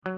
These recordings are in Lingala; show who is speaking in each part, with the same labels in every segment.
Speaker 1: Personnalité.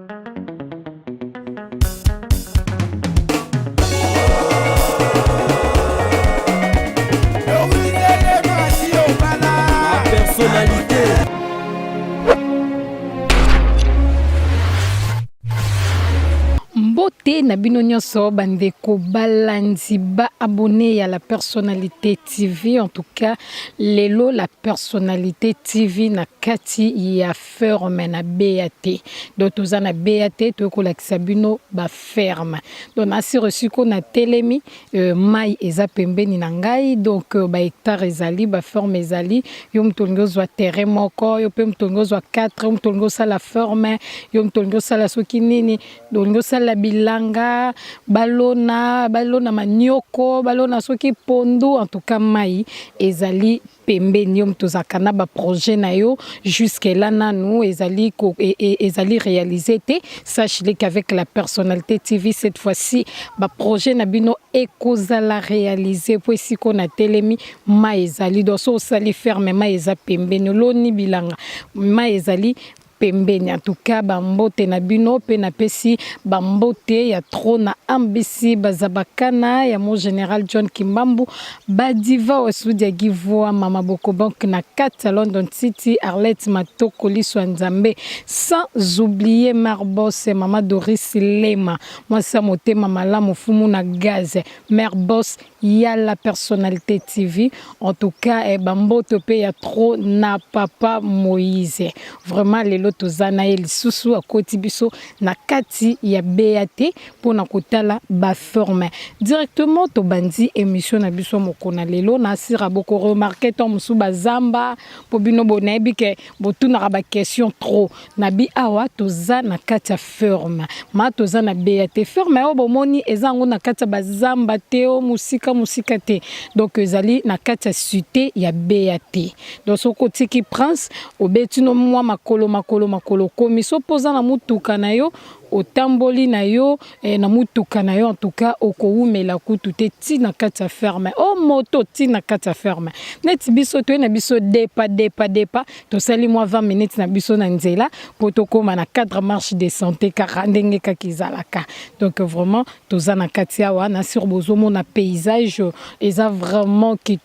Speaker 2: Mbote na bino nyonso bandeko balandi ba abonné ya la personnalité TV. En tout cas, lelo la personnalité TV na kati ya ferme na BAT. Donc toza na BAT toyei kolakisa bino ba ferme. Donc nasi reçu ko na telemi mai eza pembeni na ngai, donc ba hectare ezali, ba ferme ezali. Yo moto olingi ozwa terrain moko, yo mpe moto olingi ozwa 4, yo moto olingi osala ferme, yo moto olingi osala soki nini, olingi osala bilanga, balona balona manioko, balona soki pondu. En tout cas mai ezali pembeni. Yo moto ozalaka na ba projet na yo, jusque là nanu ezali ezali réalisé te, sache-le qu'avec la personnalité TV, cette fois-ci ba projet na bino ekozala réalisé, po esika na telemi mai ezali. Donc so osali ferme, mai eza pembeni, oloni bilanga, mai ezali pembeni. En tout cas, bambote na bino mpe napesi bambote ya trop na ambisi bazabakana ya mo général John Kimbambu, badiva wasudi ya Givua, mama Bokobank na kati ya London City, Arlette Matoko, liso ya Nzambe, sans oublier Marbos, mama Doris Lema, mwasi ya motema malamu, fumu na gaz, mare bos ya la personnalité TV. En tout cas, bambote mpe ya trop na papa Moïse. Vraiment lelo toza na ye lisusu, akoti biso na kati ya BAT mpona kotala baferme. Directement tobandi émission na biso moko na lelo. Na asira bokoremarquer to mosusu bazamba, mpo bino bonayebi ke botunaka baquestion trop na bi. Awa toza na kati ya ferme, ma toza na BAT. Ferme oyo bomoni eza yango na kati ya bazamba te, o mosika mosika te. Donc ezali na kati ya cité ya BAT. Donc soki otiki Prince, obeti no mwa makolo makolo makolo, okomi. So mpo oza na motuka na yo, otamboli na yo na motuka na yo, en tout cas okowumela kutu te ti na kati ya ferme. O moto ti na kati ya ferme, neti biso toye na biso depa depa depa, tosali mwa 20 minutes na biso na nzela mpo tokóma na cadre marche de santé, kaka ndenge kaka ezalaka. Donc vraiment toza na kati awa na sur, bozomona paysage eza vraiment kitoko.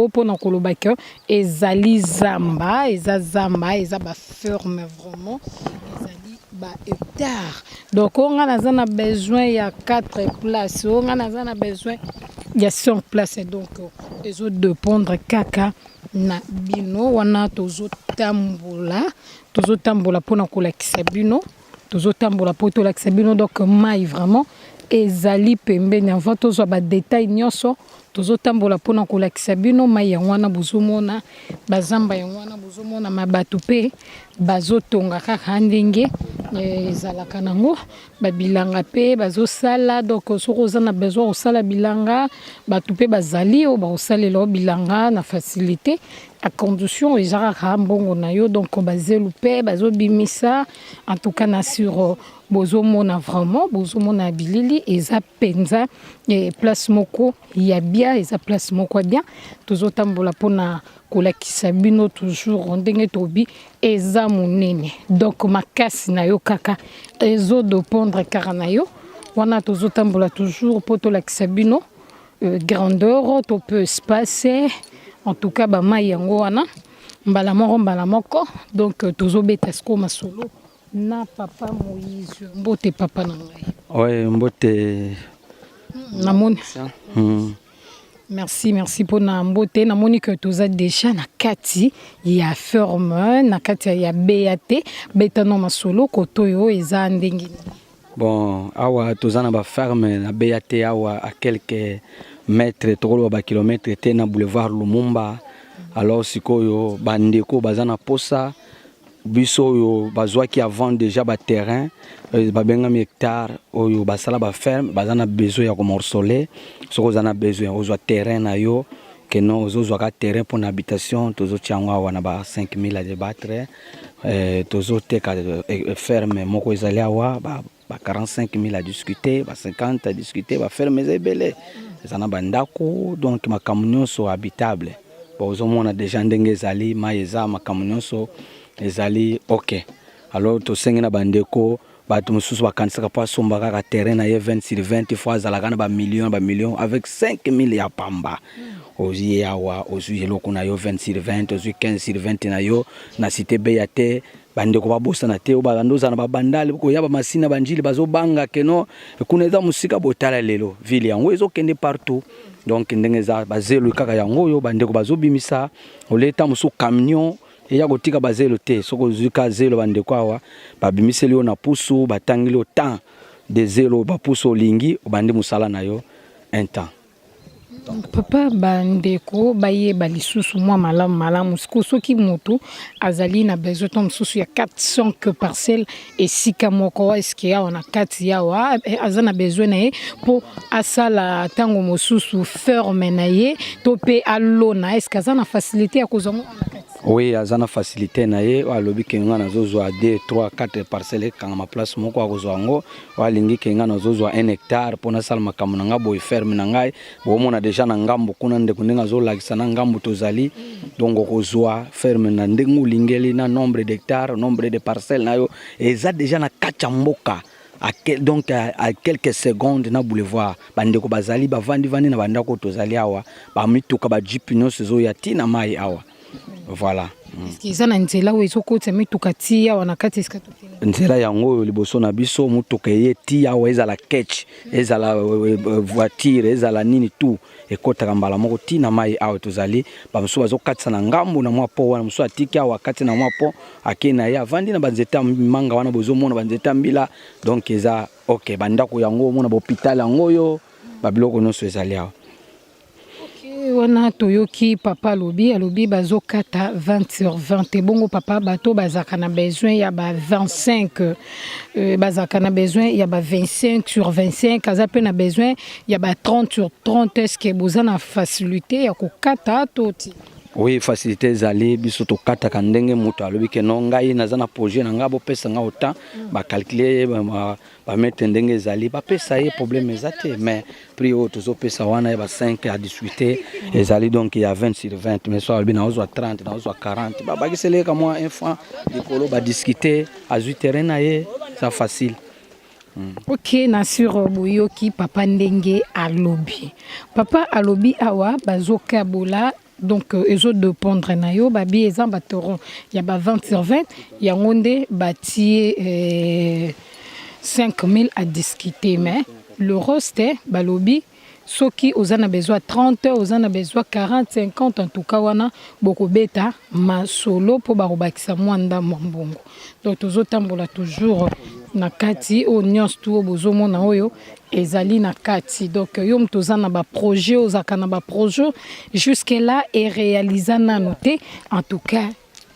Speaker 2: Mpona koloba ke ezali zamba, eza zamba, eza baferme, vraiment ezali bahectare. Donc oyo nga naza na besoin ya 4 place, oyo nga naza na besoin ya 5 place, donc ezodépendre kaka na bino. Wana tozotambola, tozotambola mpona kolakisa bino, tozotambola mpo tolakisa bino. Donc mai vraiment ezali pembeni. Avant tozwa badetail nyonso, tozotambola mpona kolakisa bino mai yango wana bozomona, bazamba yango wana bozomona, ma bato mpe bazotonga kaka ndenge ezalaka nango, babilanga mpe bazosala. Donc soki oza na besoin kosala bilanga, bato mpe bazali oyo bakosalela o bilanga na facilité, à condition eza kaka mbongo na yo. Donc bazelu mpe bazobimisa. En tout cas na sur bozomona, vraiment bozomona bilili, eza mpenza place moko ya bien, eza place moko ya bien. Tozotambola mpona kolakisa bino toujours ndenge tobi eza monene. Donc makasi na yo kaka ezodépendre kaka na yo. Wana tozotambola toujours mpo tolakisa bino grandeur to peu espace. En tout cas bamai yango wana, mbala moko mbala moko. Donc tozobeta sikoyo masolo na papa Moïse. Mbote papa na ngai.
Speaker 3: Ouais, mbote.
Speaker 2: Namoni. Merci, merci mpona mbote. Namoni ke toza déjà na kati ya ferme, na kati ya BAT. Betano masolo, koto oyo eza ndenge nini?
Speaker 3: Bon, awa toza na baferme na BAT awa, à quelques mètres, tokoloba bakilomètre te, na boulevard Lumumba. Alors sikoyo bandeko baza na posa, biso oyo bazwaki avant déjà baterrain babengami hectare, oyo basala baferme, baza na besoin ya komorceler. Soki oza na besoin ya kozwa terrain na yo, keno ozozwaka terrain mpona habitation, tozotia yango awa na ba 5000 à débattre. Tozoteka ferme moko ezali awa ba 45 000 à discuter, ba 50 à discuter. Baferme eza ebele, eza na bandako, donc makambo nyonso habitable. Bon, ozomona déjà ndenge ezali, mai eza, makambo nyonso ezali ok. Alors tosengi na bandeko. Bato mosusu bakanisaka mpo asomba kaka terrain na ye 20 sur 20, faut azalaka na bamillion na bamillion. Avec 5000 ya pamba, ozwi ye awa, ozwi eloko na yo 20 sur 20, ozwi 15 sur 20 na yo na cité Beya te. Bandeko babosana te, oyo babanda ozala na babandale, koya bamasina, banjili, bazobanga keno kuna eza mosika. Botala lelo ville yango ezokende partout. Donc ndenge eza, bazelo kaka yango oyo bandeko bazobimisa, oleta mosusu camion eya kotika bazelo te. Soki ozwi ka zelo, bandeko awa babimiseli yo na pusu, batangeli yo tant de zelo, bapusu olingi, obandi mosala na yo un temps.
Speaker 2: Papa, bandeko bayeba lisusu mwa malamu malamu. Sikoyo soki moto azali na besoin to mosusu ya 400 que parcelle esika moko, eske awa na kati awa aza na besoin na ye mpo asala ntango mosusu ferme na ye to mpe alona, eske aza na facilité ya kozwa ngo na kati?
Speaker 3: Oui, aza na facilité na ye. Oyo alobi ke nga nazozwa 2, 3, 4 parcelle ekangama place moko, akozwa yango. Oyo alingi ke nga nazozwa 1 hectare mpo nasala makambo na nga boye, ferme na ngai, bomona déjà na ngambo kuna, ndeko ndenge azolakisa na ngambo tozali. Donc okozwa ferme na ndenge olingeli, na nombre d'hectare, nombre de parcelle na yo. Eza déjà na kati ya mboka, donc à quelques secondes na boulevard. Bandeko bazali bavandi-vandi na bandako, tozali awa, bamituka, bajeep nyonso ezoya ntina mai awa, voilà.
Speaker 2: Eza na nzela oyo ezokotisa mituka ti awa na kati esika tokende?
Speaker 3: Nzela yango oyo liboso na biso, motuka eye ti awa, ezala ketch, ezala voiture, ezala nini, tout ekɔtaka mbala moko ti na mai awa tozali. Bamosusu bazokatisa na ngambu na mwa po wana, mosusu atiki awa, akati na mwa po, akei na ye, avandi na banzete ya manga wana, bozomona banzete ya mbila. Donc eza ok, bandako yango omona, bahôpital yango oyo, babiloko nyonso ezali awa.
Speaker 2: Wana toyoki papa alobi bazokata 20 sur 20. Ebongo papa, bato bazalaka na besoin ya ba 25, bazalaka na besoin ya ba 25 sur 25, aza mpe na besoin ya ba 30 sur 30, est ce que boza na facilité ya kokata to ti?
Speaker 3: Oui, facilité ezali. Biso tokataka ndenge moto alobi ke no, ngai naza na projet na ngai, bopesa ngai autant. Bacalculer, bamètre ndenge ezali, bapesa ye, problème eza te. Mais prix oyo tozopesa wana ya ba 5 à discuter ezali, donc ya 20 sur 20. Mais so alobi naozwa 30, naozwa 40, babakiseli ye ka mwa 1 franc likolo, badiscuter, azwi terrain na ye, eza facile.
Speaker 2: Ok, na sur boyoki papa ndenge alobi. Papa alobi awa bazokabola, donc ezodépendre na yo. Babi eza baterrain ya ba 20 sur 20, yango nde batie 5000 à discuter. Mais le reste, balobi soki oza na besoin 30, oza na besoin 40, 50, en tout cas wana bokobeta masolo mpo bakobakisa mwa ndambo ya mbongo. Donc tozotambola toujours na kati oyo nyonso tu oyo bozomona oyo ezali na kati. Donc yo moto oza na baprojet, ozalaka na baprojet jusque là eréalisa nano te, en tout cas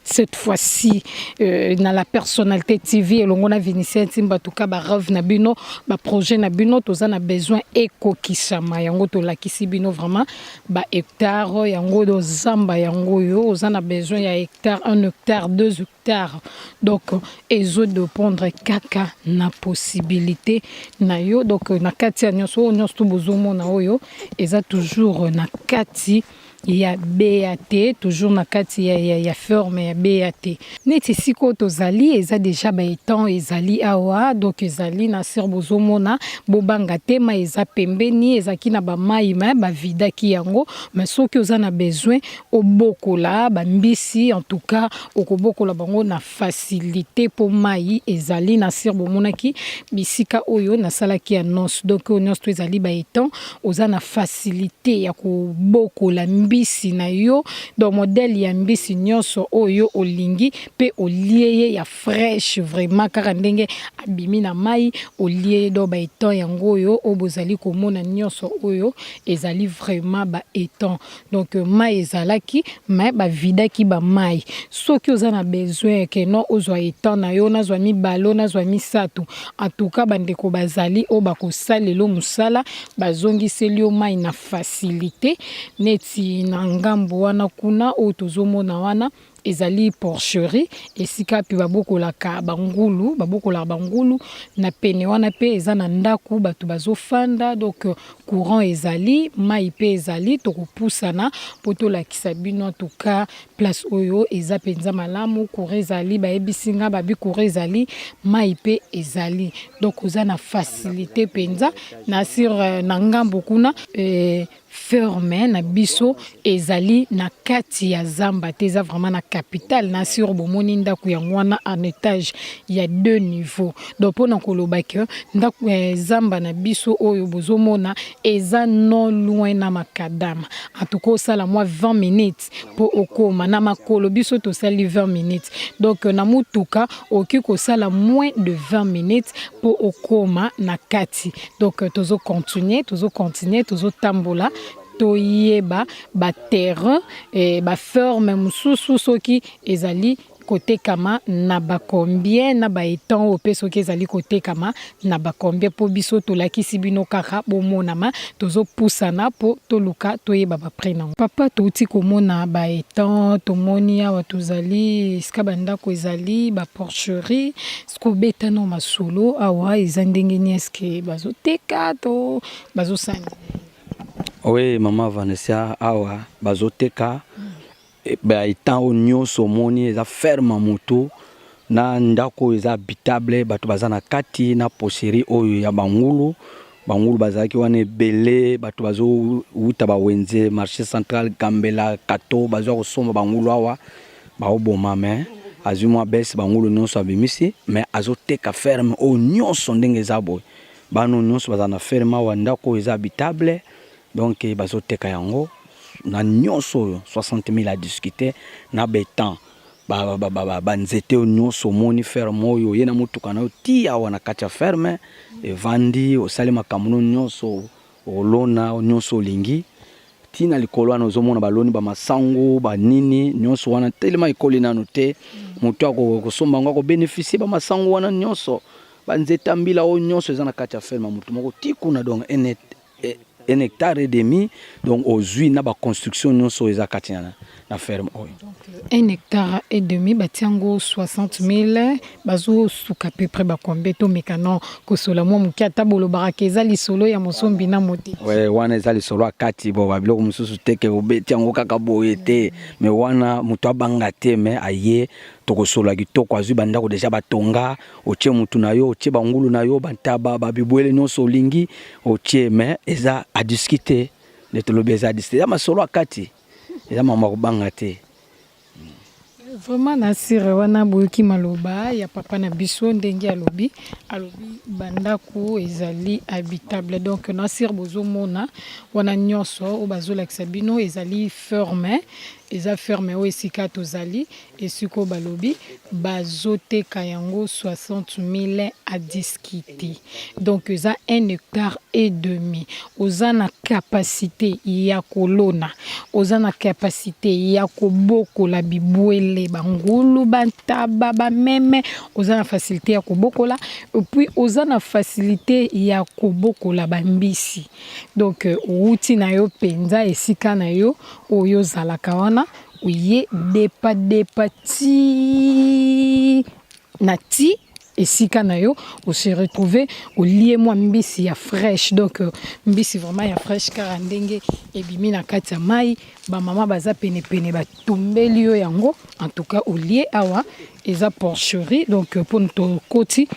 Speaker 2: cette fois-ci na La Personnalité TV elongo na Vinicien Ntimba, tuka barêve na bino, baprojet na bino, toza na besoin ekokisama. Yango tolakisi bino vraiment bahectare yango, ozamba yango oyo oza na besoin ya hectare, 1 hectare, 2 hectare. Donc ezodépendre kaka na possibilité na yo. Donc na kati ya nyonso oyo, nyonso to bozomona oyo eza toujours na kati ya BAT, toujours na kati ya ferme ya BAT. Neti esika oyo tozali eza déjà baétang ezali awa. Donc ezali na ser, bozomona, bobanga te, mai eza pembeni, ezalaki na bamai me bavidaki yango. Mais soki oza na besoin obokola bambisi, en tout cas okobokola bango na facilité mpo mai ezali na ser. Bomonaki bisika oyo nasalaki annonce. Donc oyo nyonso to ezali baétang, oza na facilité ya kobokola mbisi na yo, donc modèle ya mbisi nyonso oyo olingi, mpe olie ye ya fraîche vraiment, kaka ndenge abimi na mai, olie ye. Donc baétang yango oyo bozali komona nyonso oyo ezali vraiment baétang. Donc mai ezalaki me bavidaki bamai. Soki oza na besoin ke no ozwa étang na yo, nazwa mibale, nazwa misato, en tout cas bandeko bazali oyo bakosalela mosala, bazongiseli yo mai na facilité. Neti na ngambo wana kuna oyo tozomona wana. Ezali porcherie esika wapi babokolaka ba ngulu, babokolaka ba ngulu na pene wana pe eza na ndaku batu bazofanda donc courant ezali mayi pe ezali tokopusana po tolakisa bino en tout cas place oyo eza penza malamu courant ezali bayebisi nga babi courant ezali mayi pe ezali donc oza na facilite penza na sur na ngambo kuna. Ferme na biso ezali na kati ya zamba te eza vraiment na capitale na sur bomoni ndaku yango wana en etage ya deux niveaux donc pona koloba que ndaku eh, zamba na biso oyo bozomona eza non loin na macadam en tout cas osala mwa 20 minutes po okoma na makolo biso tosali 20 minutes donc na mutuka okoki kosala moins de 20 minutes po okoma na kati donc tozo continuer tozo continuer tozo tambola toyeba ba terrain eh, ba ferme mosusu soki ezali kotekama na ba combien na ba etang oyo pe soki ezali kotekama na ba combien po biso tolakisi bino kaka bomonama tozopusana po toluka toyeba ba prix nango. Papa touti komona ba etang tomoni awa tozali esika ba ndako ezali ba porcherie sikoyo beta nao masolo awa eza ndenge nini est ce que bazoteka to bazosala nini?
Speaker 3: Oui maman Vanessa awa bazoteka Ba etang oyo nionso omoni eza ferme ya mutu na ndaku oyo eza habitable batu baza na kati na pocherie oyo ya ba ngulu, ba ngulu bazalaki wana ebele batu bazo wuta ba wenze marche central gambela kato bazo ya kosomba ba ngulu awa bao boma mais azui mua baisse ba ngulu nionso abimisi mais azo teka ferme oyo nionso ndenge eza boye bana oyo nionso bazala na ferme awa ndaku oyo eza habitable donc bazo teka yango na nyonso oyo 60 000 à discuter na betan ba, ba, ba, ba, ba nzete oyo nyonso omoni ferme oyo oye na motuka na yo ti awa na kati ya ferme evandi osali makambo no nyonso olona nyonso olingi ti na likolo wana ozomona baloni bamasangu banini nyonso wana telema ekoli nanu te moto akosomba yango akobenefisie bamasangu wana nyonso banzete ya mbila oyo nyonso eza na kati ya ferme ya moto moko ti kuna donc un hectare et demi donc ozui na ba construction nyonso eza kati na, na ferme oyo.
Speaker 2: Donc un hectare et demi batia yango 60 000 bazosuka peu près ba combien tomeka non kosola mwa moke ata bolobaka ke eza lisolo ya mosombi na moteki.
Speaker 3: Ouais, wana eza lisolo ya kati bo ba biloko mosusu te ke obeti yango kaka boye te mais wana moto abanga te mais aye tokosolola kitoko azwi bandako deja batonga otie mutu na yo otie bangulu na yo bantaba babibwele nyonso olingi otie mais eza a discuter nde tolobi eza discuter eza masolo ya kati eza mambo ya kobanga te.
Speaker 2: Vraiment na sire wana boyoki maloba ya papa na biso ndenge alobi alobi bandako ezali habitable donc na sire bozomona wana nyonso oyo bazolakisa bino ezali ferme eza ferme oyo esika tozali Esika oyo balobi bazo teka yango 60.000 à discuter donc eza un hectare et demi oza na capacite ya kolona oza na capacite ya kobokola bibwele ba ngulu ba ntaba ba meme oza na facilite ya kobokola et puis oza na facilite ya kobokola ba mbisi donc owuti na yo penza esika na yo oyo ozalaka wana Oye depa depa ti na ti esika na yo o se retrouver olie mwa mbisi ya fraîche donc euh, mbisi vraiment ya fraîche kaka ndenge ebimi na kati ya mai ba mama baza pene pene batumbeli yo yango en tout cas olie awa eza porcherie donc euh, mpo tokoti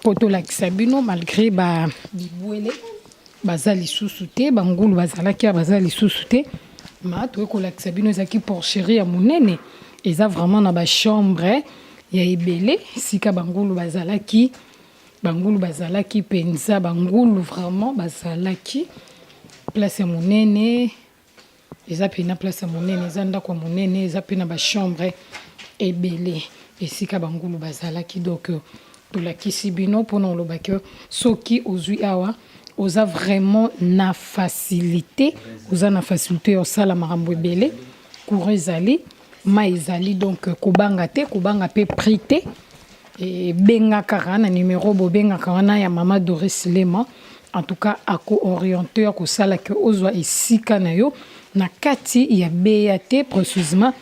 Speaker 2: mpo tolakisa bino malgré ba bibwele Baza lisusu te, ba ngulu bazalaki awa baza lisusu te. Ma toye kolakisa bino ezalaki porcherie ya monene, eza vraiment na ba chambre ya ebele esika ba ngulu bazalaki, ba ngulu bazalaki penza, ba ngulu vraiment bazalaki place ya monene. Eza pena place ya monene, eza ndako ya monene, eza pe na ba chambre ebele esika ba ngulu bazalaki donc tolakisi bino pona oloba que soki ozui awa oza vraiment na facilite, oza na facilite ya osala makambo ebele, courant ezali, mayi ezali donc kobanga te, kobanga pe prix te, benga kaka na numero bobengaka wana ya mama Doris Lema en tout cas ako orienter yo akosala que ozwa esika na yo na kati ya BAT précisément.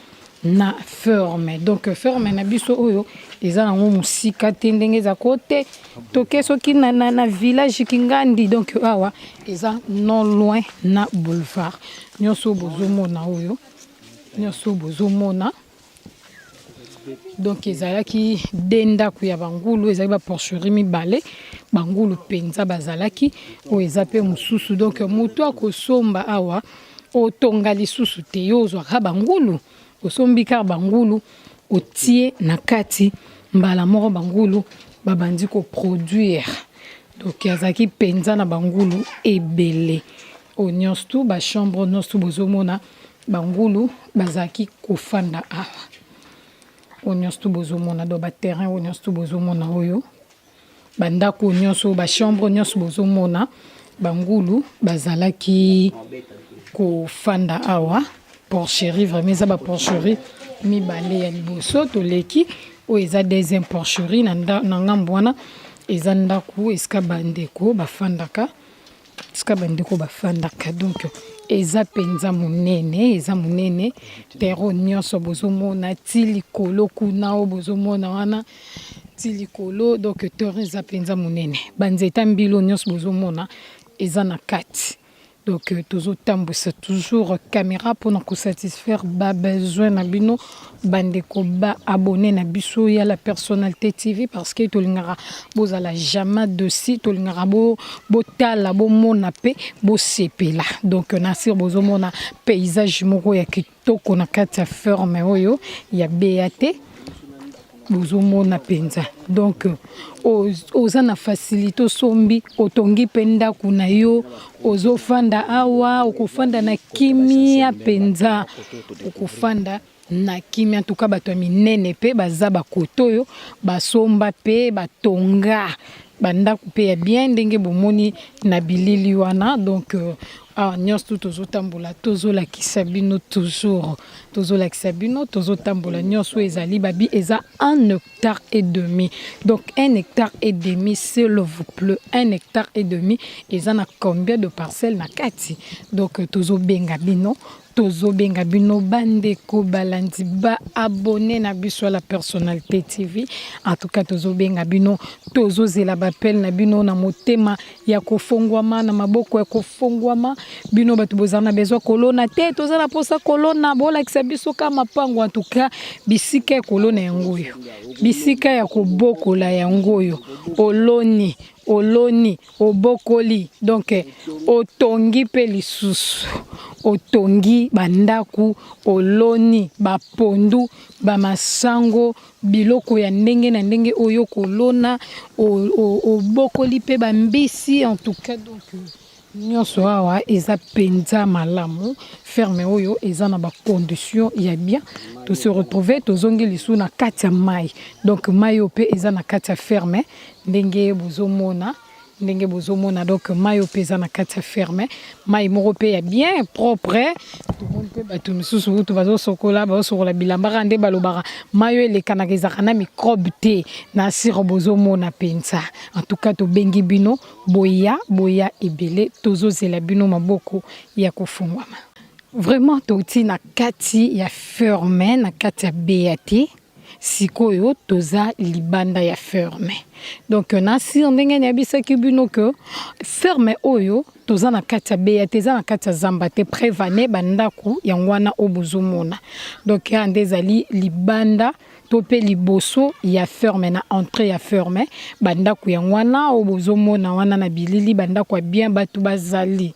Speaker 2: Na ferme. Donc ferme na biso oyo eza nango mosika te ndenge eza kote toke soki na, na, na village Kingandi. Donc awa eza non loin na boulevard. Nyonso bozomona oyo, nyonso bozomona, donc ezalaki de ndako ya bangulu, ezalaki baporcherie mibale, bangulu mpenza bazalaki. Oyo eza mpe mosusu. Donc moto akosomba awa, otonga lisusu te, yo ozwaka bangulu, osombi kaka bangulu, otie na kati, mbala moko bangulu babandi koproduire. Donc azalaki mpenza na bangulu ebele. Oyo nyonso tu bachambre, nyonso tu bozomona, bangulu bazalaki kofanda awa. Oyo nyonso tu bozomona, donc baterrain oyo nyonso tu bozomona, oyo bandako nyonso, bachambre nyonso bozomona, bangulu bazalaki kofanda awa. Porcherie vraiment eza baporcherie mibale ya liboso toleki. Oyo eza deuxième porcherie. Na ngambo wana eza ndako esika bandeko bafandaka, esika bandeko bafandaka. Donc eza mpenza monene, eza monene. Terrain nyonso bozomona ti likolo kuna, oyo bozomona wana ti likolo. Donc terrain eza mpenza monene. Banzete mbilo nyonso bozomona eza na kati. Donc tozotambwisa toujours caméra mpona kosatisfaire babesoin na bino, bandeko baabonné na biso ya La Personnalité TV, parce que tolingaka bozala jamais déçus, tolingaka botala, bomona mpe bosepela. Donc na sir bozomona paysage moko ya kitoko na kati ya ferme oyo ya BAT, bozomona mpenza. Donc oza na facilité, osombi, otongi mpe ndako na yo, ozofanda awa, okofanda na kimia mpenza, okofanda na kimia. Ntuka bato ya minene mpe baza bakoto oyo basomba mpe batonga bandako mpe ya bien, ndenge bomoni na bilili wana. Donc awa nyonso tu tozotambola, tozolakisa bino toujours, tozolakisa bino, tozotambola nyonso. Ezali babi eza 1 hectare et demi. Donc 1 hectare et demi, s'il vous plaît, 1 hectare et demi eza na combien de parcelles na kati? Donc tozobenga bino, tozobenga bino, bandeko balandi, baabonné na biso ya La Personnalité TV. En tout cas tozobenga bino, tozozela baappel na bino na motema ya kofongwama, na maboko ya kofongwama. Bino bato bozala na besoin kolona te, toza na mposa kolona, bolakisa biso ka mapango. En tout cas bisika ya kolona yango oyo, bisika ya kobokola yango oyo. Oloni, oloni, obokoli, donc otongi mpe lisusu, otongi bandako, oloni bapondu, bamasango, biloko ya ndenge na ndenge oyo kolona, obokoli mpe bambisi. En tout cas donc nyonso awa eza mpenza malamu. Ferme oyo eza na bacondition ya bien. Tose retrouve, tozongi lisusu na kati ya mai. Donc mai oyo mpe eza na kati ya ferme, ndenge bozomona, ndenge bozomona. Donc mai oyo mpe eza na kati ya ferme, mai moko mpe ya bien propre. Tomoni mpe bato misusu kutu bazosokola, bazosokola bilamba kaka. Nde balobaka mai oyo elekanaka ezalaka na microbe te. Na sire bozomona mpenza. En tout cas tobengi bino, boya, boya ebele, tozozela bino maboko ya kofungwama. Vraiment touti na kati ya ferme, na kati ya BAT. Sikoyo toza libanda ya ferme. Donc na sire ndenge nayebisaki bino ke ferme oyo toza na kati ya BAT, eza na kati ya zamba te. Prevane bandako yango wana oyo bozomona. Donc ya nde ezali libanda to mpe liboso ya ferme, na entrée ya ferme, bandako yango wana oyo bozomona wana na bilili, bandako ya bien, bato bazali,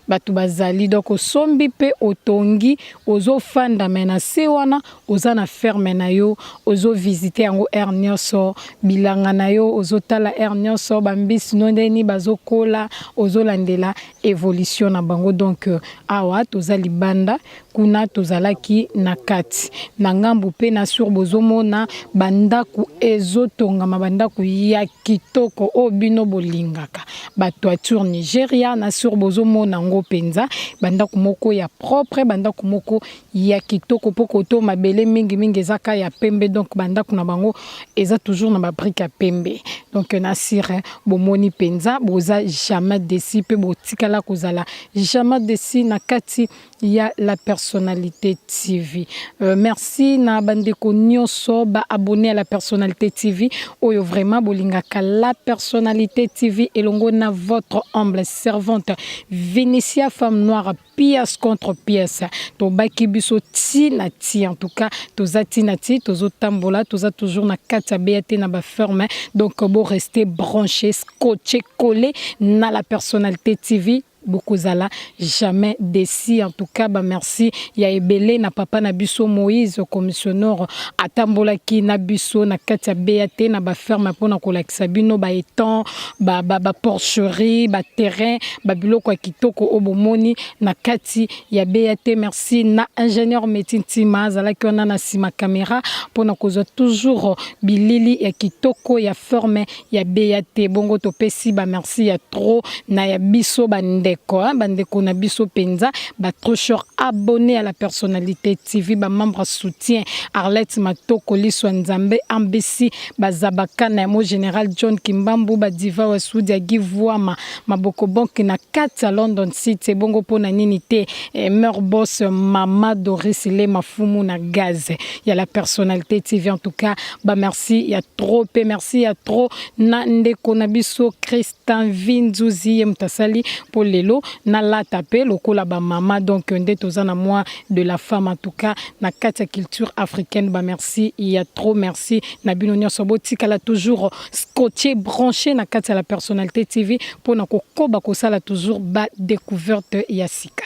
Speaker 2: bato bazali. Donc osombi mpe otongi, ozofanda, me na se wana oza na ferme na yo, ozovisite yango heure nyonso, bilanga na yo ozotala heure nyonso, bambisi no ndeni bazokola, ozolandela évolution na bango. Donc awa toza libanda, kuna tozalaki na kati. Na ngambu mpe na sur bozomona bandako ezotongama, bandako ya kitoko oyo bino bolingaka, batoiture Nigeria. Na sur bozomona yango. Congo mpenza, bandako moko ya propre, bandako moko ya kitoko, mpo koto mabele mingimingi eza ka ya pembe, donc bandako na bango eza toujours na babrique ya pembe. Donc na sire bomoni mpenza, boza jamais déçu mpe botikala kozala jamais déçu na kati ya La Personnalité TV. Merci na bandeko nyonso ba abonné à La Personnalité TV oyo vraiment bolingaka La Personnalité TV elongo na votre humble servante Vinicia, femme noire, pièce contre pièce. Tobaki biso ti na ti, en tout cas toza ti na ti, tozotambola, toza toujours na kati ya BAT na baferme. Donc bo rester branché, scotché, collé na La Personnalité TV, bokozala jamais déçu. En tout cas bamerci ya ebele na papa na biso Moïse, commissionnaire, atambolaki na biso na kati ya BAT na baferme mpona kolakisa bino baétang, baporcherie, baterrain, babiloko ya kitoko oyo bomoni na kati ya BAT. Merci na ingénieur Meti Ntima, azalaki wana na nsima caméra mpona kozwa toujours bilili ya kitoko ya ferme ya BAT. Bongo topesi bamerci ya trop na ya biso bandeko, bandeko na biso mpenza, batrop chers abonné à La Personnalité TV, bamembre soutien, Arlette Matoko, Liswa Nzambe, Ambesi Bazabaka na yamo, général John Kimbambu, badiva Wasudi ya Givwama Maboko Bonke na kati ya London City. Ebongo mpona nini te mare boss Mama Doris Le Mafumu na gaz ya La Personnalité TV. En tout cas bamerci ya trop mpe merci ya trop na ndeko na biso Christin Vinzuzi, ye moto asali mpo lelo nalata mpe lokola bamama. Donc nde toza na mois de la femme, en tout cas na kati ya culture africaine. Bamerci ya trop, merci na bino nyonso. Botikala toujours scotché, branché na kati ya La Personnalité TV mpona kokoba kosala toujours badécouverte ya sika.